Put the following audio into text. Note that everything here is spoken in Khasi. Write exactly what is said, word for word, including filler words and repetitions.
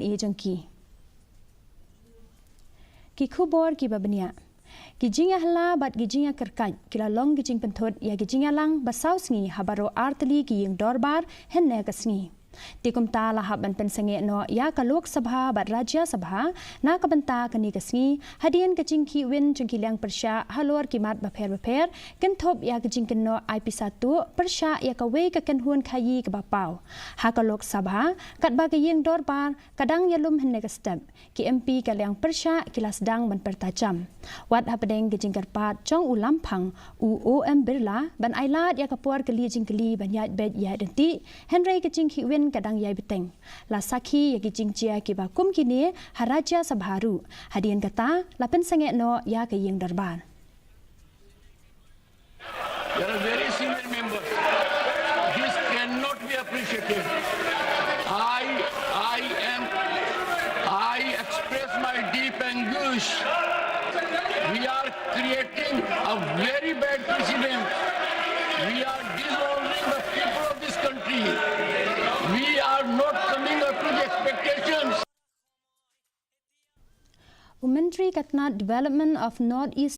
e jong ki. Ki khubor kiba bniah. Ki jingïahala bad ki jingïakyrkait ki la long ki jingpynthut ïa ki jingïalang ba saw sngi ha baroh artylli ki ïing dorbar hynne ka sngi. Te kumta la hap ban pynsangeh noh ïa ka Lok Sabha bad Rajya Sabha na ka bynta kane ka sngi hadien ka jingkhihwin jong ki liang pyrshah halor ki mat bapher bapher, kynthup ïa ka jingkynnoh ai pisa tuh pyrshah ïa kawei ka kynhun khaïi kaba paw ha ka Lok Sabha, katba ka ïing dorbar ka dang ïalum hynne ka step, ki M P ka liang pyrshah ki la sdang ban pyrta jam. Wat hapdeng ka jingkyrpad jong u Lamphang, u O M Birla, ban ailad ïa ka por kylli jingkylli ban ïaid beit ïaid ryntih, hynrei ka jingkhihwin ka dang ïai bteng. La sakhi ïa ki jingjia kiba kum kine ha Rajya Sabha ruh. Hadien kata la pynsangeh noh ïa ka ïing dorbar. You're a very senior member. This cannot be appreciated. I, I am, I express my deep anguish. We are creating a very bad precedent. We are dishonoring the people of this country. We are not coming up to the expectations. U Myntri ka tnad Development of North East